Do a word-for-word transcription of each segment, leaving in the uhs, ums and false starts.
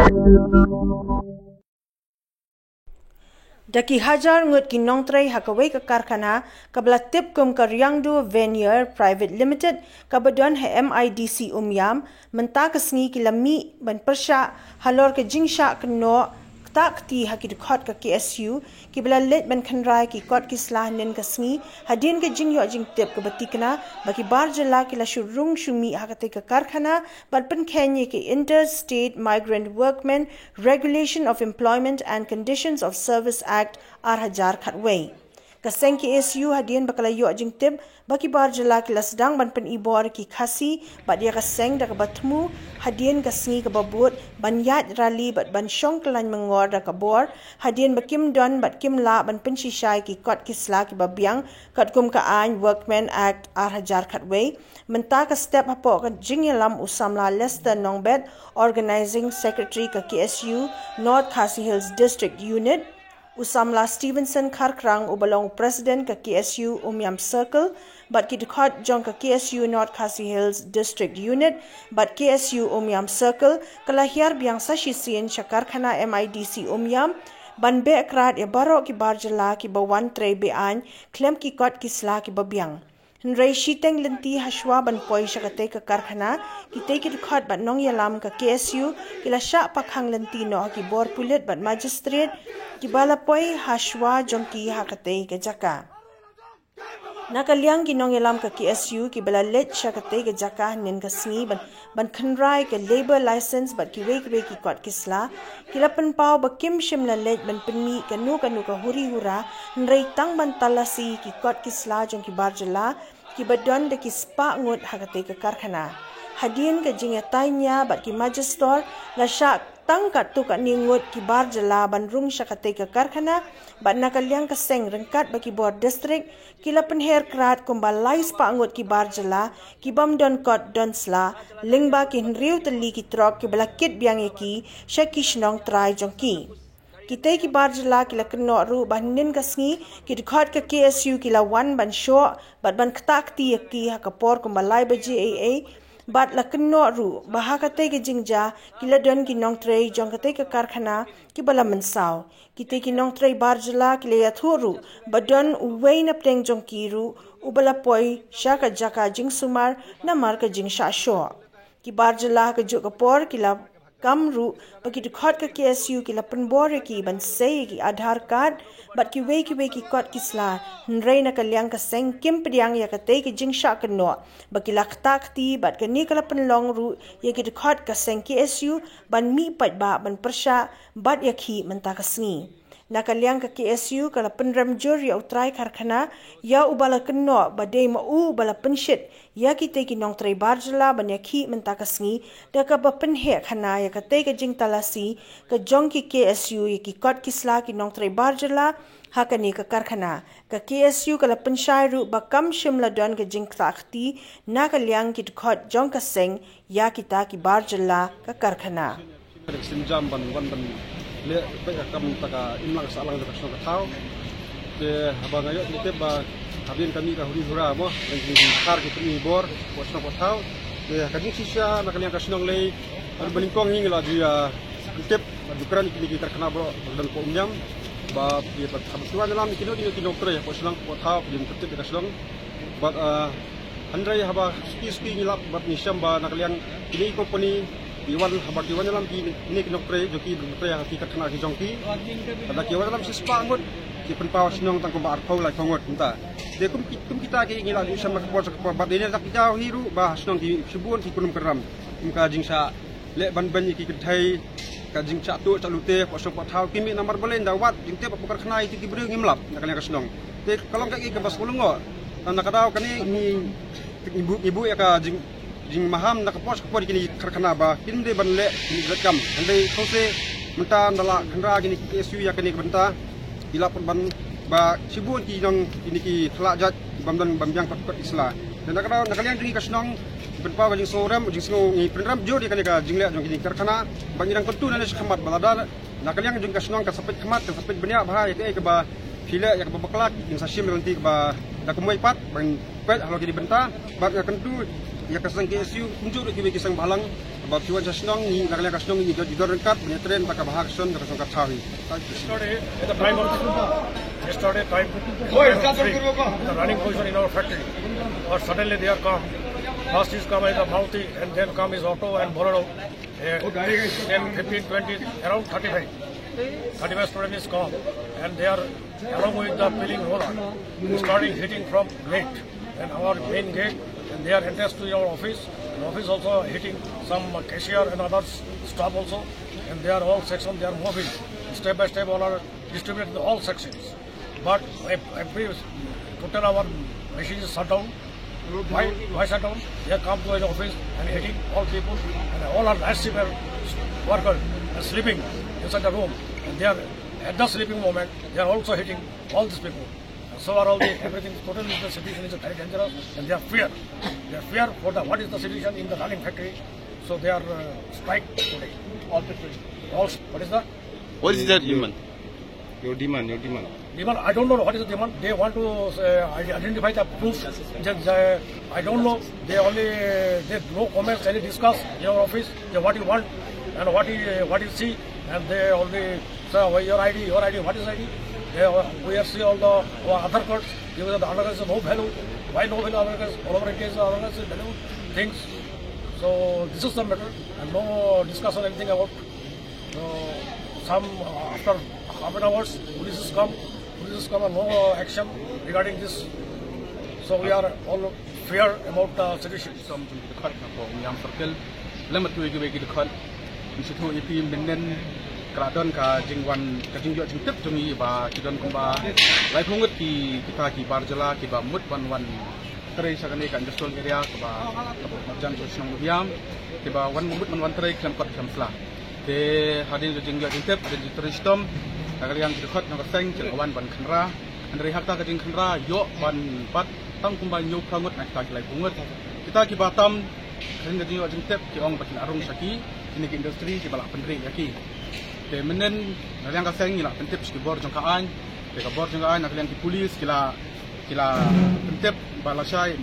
Da ki hajar ngut ki nongtrei ha kawei ka karkhana kaba la tip kum ka Riangdo Veneer Private Limited kaba don ha M I D C Umiam, mynta ka sngi ki la mih ban pyrshah halor ka jingshah kynnoh ktah kti ha ki dkhot ka K S U kiba la leit ban khynrai ki kot ki sla hynnin ka sngi, hadien ka jingïoh jingtip kaba tikna ba ki bar jylla ki la shu rung shu mih ha katei ka karkhana ban pynkheiñ ïa ki Interstate Migrant Workmen Regulation of Employment and Conditions of Service Act ar hajar khatwei. Ka seng K S U hadien ba ka la ïoh jingtip ba ki bar jylla ki la sdang ban pynibor ki Khasi bad ïa ka seng da kaba thmu hadien ka sngi kaba bud ban ïaid rally bad ban shong kyllaiñ myngor da ka bor hadien ba kim don bad kim lah ban pynshisha ïa ki kot ki sla kiba biang katkum ka aiñ Workmen Act ar hajar khatwei. Mynta ka step hapoh ka jingïalam u samla Lester Nongbet, Organizing Secretary ka K S U North Khasi Hills District Unit, u samla Stevenson Kharkrang uba long u President ka K S U Umiam Circle, bad ki dkhot jong ka K S U North Khasi Hills District Unit bad K S U Umiam Circle ka la hiar biang sa shisien sha karkhana M I D C Umiam ban beh krad ïa baroh ki bar jylla kiba wan trei be-aiñ khlem ki kot ki sla kiba biang. Hynrei shiteng lynti hashwa ban poi sha katei ka karkhana, kitei ki dkhot bad nongïalam ka K S U ki la shah pakhang lynti noh ha ki bor pulit bad magistrate kiba la poi hashwa jong ki ha katei ka jaka. Na ka liang ki nongïalam ka K S U kiba la leit sha katei ka jaka hynnin ka sngi ban ban khynrai ka labour license bad kiwei kiwei ki kot ki sla, ki la pynpaw ba kim shym la leit ban pynmih kano kano ka huri hura, hynrei tang ban talasi ki kot ki sla jong ki bar jylla kiba don da ki spah ngut ha katei ka karkhana. Hadien ka jingïatai nia bad ki magistrate la shah tang katto katne ngut ki bar jylla ban rung sha katei ka karkhana, bad na ka liang ka seng ryngkat bad ki bor district ki la pynher krad kumba lai spah ngut ki bar jylla ki bym don kot don sla, lyngba ki hynriew tylli ki trok kiba la kit biang ïa ki sha ki shnong trai jong ki. Kitei ki bar jylla ki la kynnoh ruh ba hynnin ka sngi ki dkhot ka K S U ki la wan ban shoh bad ban ktah kti ïa ki ha ka por kumba lai baje eiei, bad la kynnoh ruh ba ha katei ka jingjia ki la don ki nongtrei jong katei ka karkhana kiba la mynsaw. Kitei ki nongtrei bar jylla ki la ïathuh ruh ba don uwei na pdeng jong ki ruh uba la poi sha ka jaka jingsumar namar ka jingshah shoh. Ki bar jylla ha kajuh ka por ki la kam ruh ba ki dkhot ka K S U ki la pynbor ïa ki ban sei ïa ki Aadhaar card bad kiwei kiwei ki kot ki sla, hynrei na ka liang ka seng kim pdiang ïa katei ka jingshah kynnoh ba ki la ktah kti, bad kane ka la pynlong ruh ïa ki dkhot ka seng K S U ban mih paidbah ban pyrshah bad ïakhih mynta ka sngi. Na ka liang ka K S U ka la pynrem jur ïa u trai karkhana, ïa uba la kynnoh ba dei ma u uba la pynshit ïa kitei ki nongtrei bar jylla ban ïakhih mynta ka sngi, da kaba pynheh khana ïa katei ka jingtalasi ka jong ki K S U ïa ki kot ki sla ki nongtrei bar jylla ha kane ka karkhana. Ka K S U ka la pynshai ruh ba kam shym la don ka jingktah kti na ka liang ki dkhot jong ka seng ïa kita ki bar jylla ka karkhana. Ka sien jam ban wan ban leh peit ka kam ta ka imlang sahlang jong ka shnong ka thaw. Te haba nga ïoh tip ba hadien ka mih ka huri hura mo, leng ki thar ki pyni bor hapoh shnong hapoh thaw. Te ka jingshisha na ka liang ka shnong lei, ban ba nyngkong hi ngi la ju ïa tip, ba ju kren kine ki karkhana baroh ba don hapoh Umiam, ba ki ba haba ki wan ïalam kino kino ki nongtrei hapoh shnong hapoh thaw, ki ju tip ïa ka shnong. Bad, ah, hynrei haba suki suki ngi lap bad ngi shem ba na ka liang kine ki company ki wan, haba ki wan ïalam kine ki nongtrei jong ki, nongtrei ha ki karkhana ki jong ki. Haba ki wan ïalam shispah ngut, ki pynpaw shnong tang kumba arphew laiphew ngut mynta. Te kum ki, kum kita ki ngi la ju shem na ka por sha ka por, bad ine da ki jaw hi ruh ba shnong ki shibun ki kynrum kynram. Kum ka jingshah leh ban beiñ ïa ki kynthei, ka jingshah tuh shah lute hapoh shnong hapoh thaw, ki mih namar balei, ynda wat jingtip hapoh karkhana ïa ki briew ngim lap na ka liang ka shnong. Te ka long kaei kaba sngewlyngngoh. Na ka daw kane ngi, ngi buh, ngi buh ïa ka jing, jingmaham na ka por sha ka por ïa kine ki karkhana ba kin dei ban leh kine ki kam. Hynrei sngewsih mynta ynda la khynra kine ki K S U ïa kane ka bynta, ki lah pynban ba shibun ki nong kine ki khlad jait bym don bym biang kot kot ki sla. Te na ka daw na ka liang jong ngi ka shnong, ngi pynpaw ka jingsngew rem, jingsngew, ngi pynrem jur ïa kane ka jingleh jong kine ki karkhana, ba ngi dang kyntu nangne shakhmat ba lada na ka liang jong ka shnong ka sa peit khmat, ka sa peit bniah bha ïa kaei kaba phi leh, ïa kaba bakla, kin sa shim ïa ka lynti kaba da kumwei pat ban peit halor kine ki bynta. Bad nga kyntu ïa ka seng K S U kumjuh ruh kiwei ki seng bhalang, Ba phi wan sha shnong ngi, na ka liang ka shnong ngi, ngi don ryngkat ban ïa train, ba ka bha ka shon, da ka shong ka thaw hi. Yesterday, at the time of yesterday time, the running position in our factory, but suddenly they are come. First is come as a Maruti, and then come is auto and Bolero. Eh, ten, fifteen, twenty, around thirty-five. Thirty-five student is come, and they are along with the peeling roller, starting hitting from gate and our main gate, and they are entrance to our office. The office also hitting some cashier and others staff also, and they are all section they are moving step by step. All are distributed in all sections. But if, if we total our machine is shut down, why, why shut down? They come to an office and hitting all people, and all are night shift workers are sleeping inside the room, and they are at the sleeping moment they are also hitting all these people. And so are all the everything. Totally, the situation is very dangerous, and they are fear. They are fear for the what is the situation in the running factory. So they are uh, strike today. All factory. All what is the What is that, Iman? Your demand, your demand. Demand, I don't know what is the demand. They want to uh, identify the proof. They, they, I don't know. They only they no comments, any discuss in our office. They what you want and what you what you see, and they only say, "Oh, your I D, your I D, what is I D?" They, uh, we are see all the our other cards. Because the other cards is no value. Why no value other cards? All over India is other cards is value things. So this is the matter, and no discussion anything about. So some uh, after half an hours, police has come. Police has come and no uh, action regarding this. So we are all fear about the situation. Som jong ki dkhot na ko Umiam Circle. Lem tu ki ki dkhot. Ni situ ipi menen kala don ka jingwan ka jingyo jingtip jong i ba ki don kumba lai phungut ki kita ki bar jylla ki ba mut ban wan trei sha kane ka industrial area kaba kaba jan jong shnong Umiam kiba wan mut ban wan trei khlem kot khlem sla. Te hadien ka jingïoh jingtip, hadien jingtrei shitom, na ka liang ki dkhot na ka seng ki la wan ban khynra. Hynrei ha kata ka jingkhynra ïoh ban bat tang kumba hynñiew phra ngut na kita ki laiphew ngut. Kita kiba tam hadien ka jingïoh jingtip ki ong ba ki la rung sha ki kine ki industry kiba la pynrieh ïa ki. Te mynnin na liang ka seng ngi la pyntip sha ki bor jong ka aiñ. Te ka bor jong ka aiñ na ka liang ki pulis ki la ki la pyntip ba lashai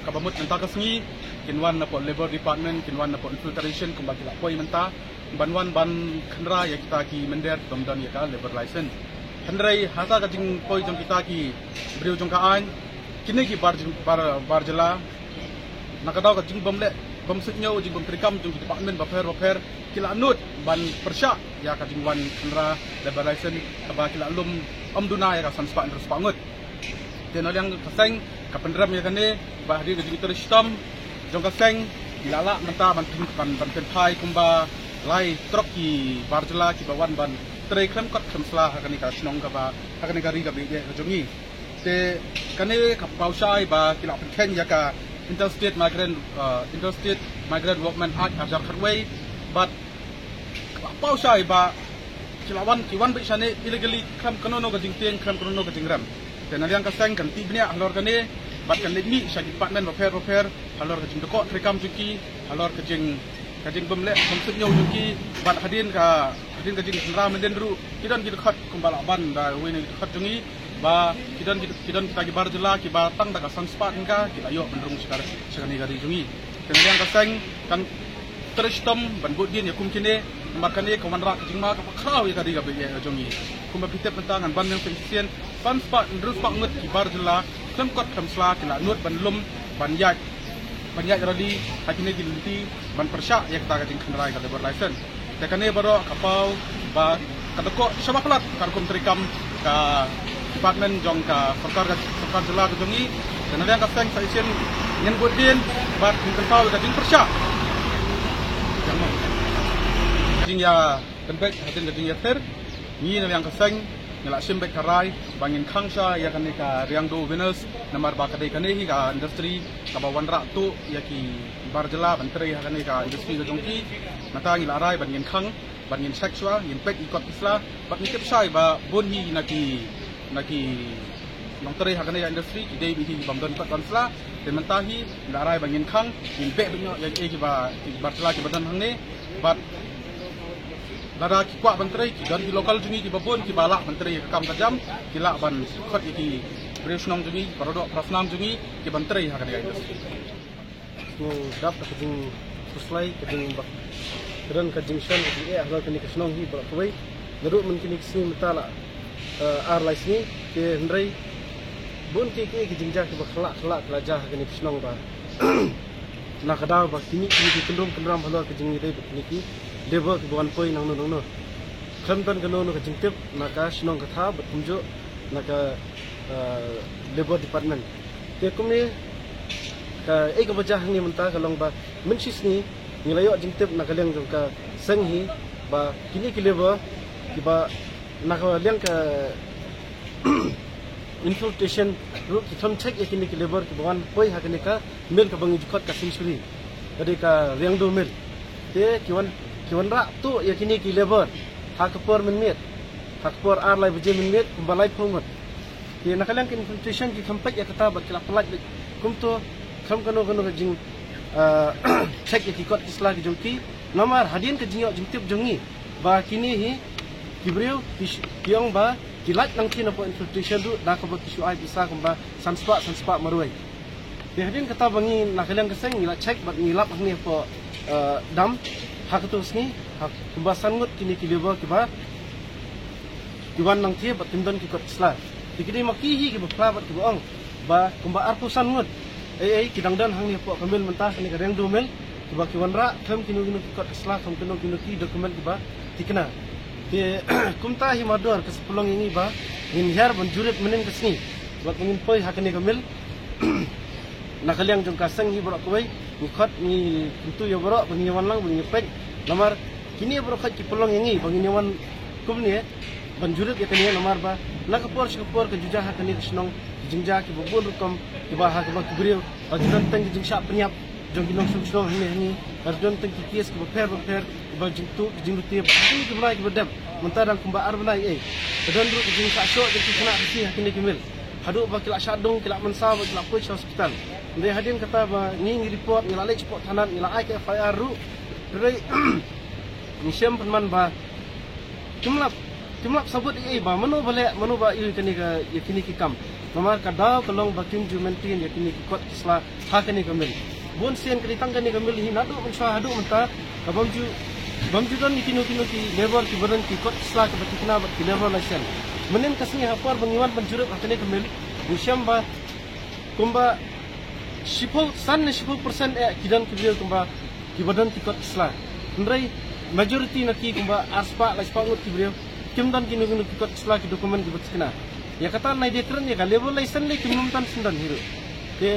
kaba mut mynta ka sngi kin wan na pdeng Labour Department, kin wan na pdeng Infiltration kumba ki la poi mynta ban wan ban khynra ïa kita ki mynder ki bym don ïa ka labour license. Hynrei ha ka jingpoi jong kita ki briew jong ka aiñ, kine ki bar jylla na ka daw ka jingbym leh bym suidñiew, jingbym treikam jong ki department bapher bapher ki la nud ban pyrshah ïa ka jingwan khynra labour license kaba ki la lum ym duna ïa ka san spah hynriew spah ngut. Te na liang ka seng ka pynrem ïa kane ba hadien ka jingtrei shitom jong ka seng ki la lah mynta ban pyn ban ban pynphai kumba lai trok ki bar jylla kiba wan ban trei khlem kot khlem sla ha kane ka shnong kaba ha kane ka ri kaba ïeit ka jong ngi. Te kane ka paw shai ba ki la pynkheiñ ïa ka Interstate Migrant Interstate Migrant Workmen Act ar hajar khatwei bad ka paw shai ba ki la wan ki wan beit shane illegally khlem kano kano ka jingtieng khlem kano kano ka jingrem. Te na liang ka seng kan tip bniah halor kane bad kan leit mih sha ki department bapher bapher halor ka jingdkot treikam jong ki halor ka jing ka jingbym leh bym suidñiew jong ki bad hadien ka hadien ka jingkhynra mynnin ruh ki don ki dkhot kumba la ban da uwei na ki dkhot jong ngi ba ki don ki don kita ki bar jylla kiba tang da ka san spah tyngka ki la ïoh ban rung sha kane ka ri jong ngi. Te na liang ka seng kan trei shitom ban bud dien ïa kum kine namar kane ka wanrah ka jingma kaba khraw ïa ka ri kaba ïeit ka jong ngi. Kumba phi tip mynta ngan ban ïa ka shisien san spah hynriew spah ngut ki bar jylla khlem kot khlem sla ki la nud ban lum ban ïaid ban ïaid rally ha kine ki lynti ban pyrshah ïa kata ka jingkhynra ïa ka labour license. Te kane baroh ka paw ba ka dkot shaba palat ka rukom treikam ka department jong ka sorkar ka sorkar jylla ka jong ngi. Te na liang ka seng sa shisien ngin bud dien bad ngin pynpaw ïa ka jingpyrshah. Jingïa pynbeit hadien ka jingïathir ngi na liang ka seng ngi la shim beit ka rai ba ngin khang sha ïa kane ka Riangdo Winners namar ba ka dei kane hi ka industry kaba wanrah tuh ïa ki bar jylla ban trei ha kane ka industry ka jong ki. Mynta ngi la rai ban ngin khang ban ngin check shuwa ngin peit ki kot ki sla bad ngi tip shai ba bun hi na ki na ki nongtrei ha kane ka industry ki dei beit hi bym don kot ban sla. Te mynta hi ngi la rai ba ngin khang ngin beh beit noh ïa ki bar jylla kiba don hangne bad lada ki kwah ban trei ki don ki local jong ngi kiba bun kiba lah ban trei ïa ka kam ka jam ki lah ban khot ïa ki briew shnong jong ngi para doh para snam jong ngi ki ban trei ha kane ka industry. Ngi dap da ka jingkhuslai ka jing Ka don ka jingshon ka jingeh halor kane ka shnong hi baroh kawei. Naduh mynta kine ki sngi mynta la, eh, ar lai sngi. Te hynrei bun ki ki ki jingjia kiba khlak khlak khlak jia ha kane ka shnong ba na ka daw ba kine kine ki kynrum kynram halor ka jingïadei ba kine ki labour kiba wan poi nangno nangno. Khlem don kano kano ka jingtip na ka shnong ka thaw bad kumjuh na ka, eh, labour department. Te kumne ka ei kaba jia hangne mynta ka long ba mynshisngi ngi la ïoh jingtip na ka liang jong ka seng hi ba kine ki labour kiba na ka liang ka infiltration ruh ki khlem check ïa kine ki labour kiba wan poi ha kane ka mill kaba ngi ju khot ka Century, ka dei ka Riangdo Mill. Te ki wan, ki wanrah tuh ïa kine ki labour ha ka por mynmiet, ha ka por ar lai baje mynmiet kumba laiphew ngut. Te na ka liang ka infiltration ki khlem peit ïa kata bad ki la pyllait beit. Kumto khlem kano kano ka jing, ah, check ïa ki kot ki sla ki jong ki. Namar hadien ka jingïoh jingtip jong ngi ba kine hi ki briew ki sh-, ki ong ba ki lait nangthie napoh infiltration ruh da kaba ki shu ai pisa kumba san spah, san spah marwei. Te hadien kata ba ngi na ka liang ka seng ngi la check bad ngi lap hangne hapoh, eh, dam ha kato ka sngi, ha kumba san ngut kine ki labour kiba ki wan nangthie bad kim don ki kot ki sla. Te ki dei ma ki hi kiba phla bad kiba ong ba kumba arphew san ngut ei ei ki dang don hangne hapoh ka mill mynta, kane ka Riangdo Mill, kiba ki wanrah khlem kino kino ki kot ki sla, khlem kino kino ki document kiba thikna. Te kumta hi mardor ka sa pynlong ïa ngi ba ngin hiar ban jurip mynnin ka sngi bad ba ngin poi ha kane ka mill. Na ka liang jong ka seng hi baroh kawei ngi khot, ngi kyntu ïa baroh ba ngin ïa wan lang ba ngin ïa peit. Namar kine baroh khot ki pynlong ïa ngi ba ngin ïa wan kumne ban jurip ïa kane, namar ba na ka por sha ka por ka ju jia ha kane ka shnong ki jingjia kiba bun rukom kiba ha kaba ki briew, ba ju don teng ki jingshah pynïap jong ki nongshong shnong hangne hangne, ba ju don teng ki case kiba pher ba pher, kiba jingtuh ki jinglute ba ki, ki bnai kiba dep. Mynta dang kumba ar bnai ei, ka don ruh ki jingshah shoh jong ki khynnah ki ha kine ki mill, haduh ba ki la shah dung, ki la mynsaw bad ki la poi sha hospital. Hynrei hadien kata ba ngi, ngi report, ngi la leit shapoh thanat, ngi la ai ka F I R ruh. Hynrei ngi shem pynban ba kim lap, kim lap sabut ei ei ba mano ba leh, mano ba ïoh ïa kane ka, ïa kine ki kam. Namar ka daw ka long ba kim ju maintain ïa kine ki kot ki sla ha kane ka mill. Bun sien ka dei tang kane ka mill hi naduh mynshuwa haduh mynta ka bym ju, bym ju don ïa kino kino ki labour kiba don ki kot ki sla kiba thikna bad ki labour license. Mynnin ka sngi ha por ba ngi wan ban jurip ha kane ka mill, ngi shem ba kumba shiphew san ne shiphew percent eh ki don ki briew kumba kiba don ki kot ki sla. Hynrei majority na ki kumba ar spah lai spah ngut ki briew kim don kino kino ki kot ki sla, ki document kiba thikna. Ïa kata nai dei kren ïa ka labour license lei kim nym don shen don hi ruh. Te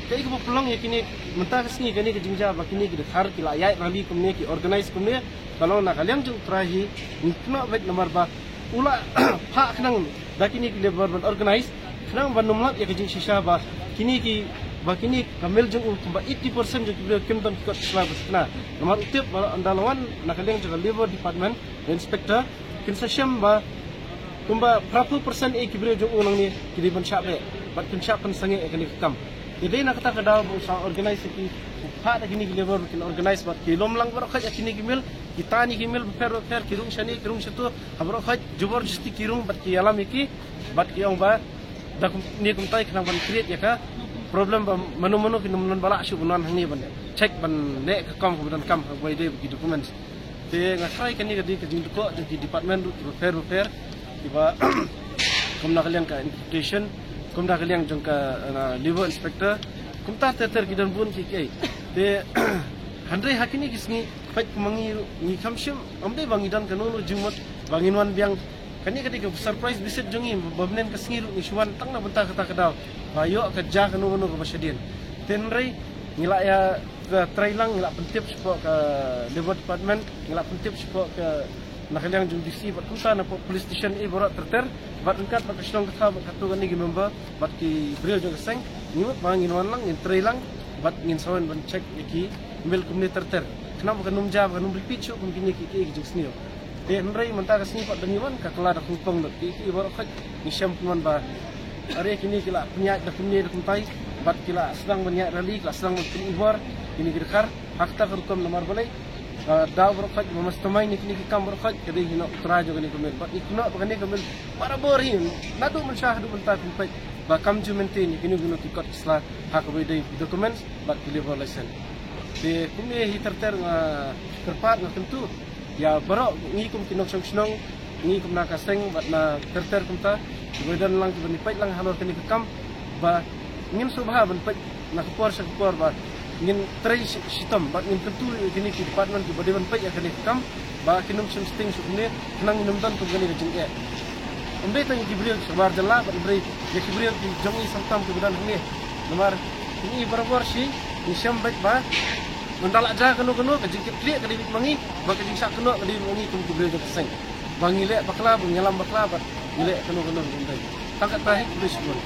kaei kaba pynlong ïa kine mynta ka sngi kane ka jingjia ba kine ki dkhar ki la ïaid rally kumne, ki organise kumne, ka long na ka liang jong U Trai hi ngi kynnoh beit namar ba u la phah khnang da kine ki labour ban organise khnang ban nym lap ïa ka jingshisha ba kine ki, ba kine ka mill jong u kumba eighty percent jong ki briew kim don ki kot ki sla ba thikna. Namar u tip ba ynda la wan na ka liang jong ka labour department, inspector, kin sa shem ba kumba phraphew percent eh ki briew jong u nangne ki dei ban shah beh bad kin shah pynsangeh ïa kane ka kam. Te dei na kata ka daw ba u sa organise ïa ki, u phah da kine ki labour ba kin organise bad ki lum lang baroh khoit ïa kine ki mill, ki tan ïa ki mill bapher bapher, ki rung shane ki rung shato, ha baroh khoit jubor justi ki rung bad ki ïalam ïa ki bad ki ong ba da kum, ne kumtai khnang ban create ïa ka problem ba mano mano ki nym don ba lah shuh ban wan hangne ban check ban leh ka kam kaba donkam ha kaba ïadei bad ki documents. Te nga tharai kane ka dei ka jingdukok jong ki department ruh kiba pher bapher kiba kum na ka liang ka infiltration, kum na ka liang jong ka, uh, labour inspector, kumta ter ter ki don bun kiei kiei. Te hynrei ha kine ki sngi peit kum ma ngi ruh ngi kham shym, ym dei ba ngi don kano kano jingmut ba ngin wan biang. Kane ka dei ka surprise visit jong ngi ba mynnin ka sngi ruh ngi shu wan tang na bynta kata ka daw ba ïoh ka jia kano kano kaba shadien. Te hynrei ngi la ïa, uh, try lang, ngi la pyntip shapoh ka labour department, ngi la pyntip shapoh ka na ka liang jong D C bad kumta napoh police station eh baroh ter ter bad ryngkat bad ka shnong ka thaw bad katto katne ki member bad ki briew jong ka seng. Ngi mut ba ngin wan lang, ngin trei lang bad ngin sa wan ban check ïa ki mill kumne ter ter khnang ba kan ym jia, ba kan ym repeat shuh kum kine ki, ki, ki jingsniew. Te hynrei mynta ka sngi pat ba ngi wan ka kylla da kungpong bad ki, ki, baroh khoit ngi shem pynban ba are kine ki la pynïaid da kumne da kumtai bad ki la sdang ban ïaid rally, ki la sdang ban pynibor kine ki dkhar. Ha kata ka rukom namar balei, ah, da baroh khoit ba mastermind ïa kine ki kam baroh khoit ka dei hi na u trai jong kane ka mill. Bad ngi kynnoh ba kane ka mill barabor hi naduh mynshuwa haduh mynta kin peit ba kam ju maintain ïa kino kino ki kot ki sla ha kaba ïadei ki documents bad ki labour license. Te kumne hi ter ter nga kyrpad nga kyntu ïa baroh ngi kum ki nongshong shnong, ngi kum na ka seng bad na ter ter kumta, kiba don lang kiba ngi peit lang halor kane ka kam, ba ngin sngewbha ban peit na ka por sha ka por ba ngin trei shi-, shitom bad ngin kyntu ïa kine ki department kiba dei ban peit ïa kane ka kam, ba kin ym shim sting shuh kumne, khnang ngin ym don kum kane ka jingeh. Ym dei tang ïa ki briew shabar jylla bad ym dei ïa ki briew ki jong ngi sam tam kiba don hangne. Namar ngi barabor shi ngi shem beit ba mynta la jia kano kano ka jingkitkhlieh ka dei beit ma ngi, ba ka jingshah kynnoh ka dei beit ma ngi kum ki briew jong ka seng. Ba ngi leh bakla, ba ngi ïalam bakla bad ngi leh kano kano ruh ym dei. Tang katta hi, khublei shibun.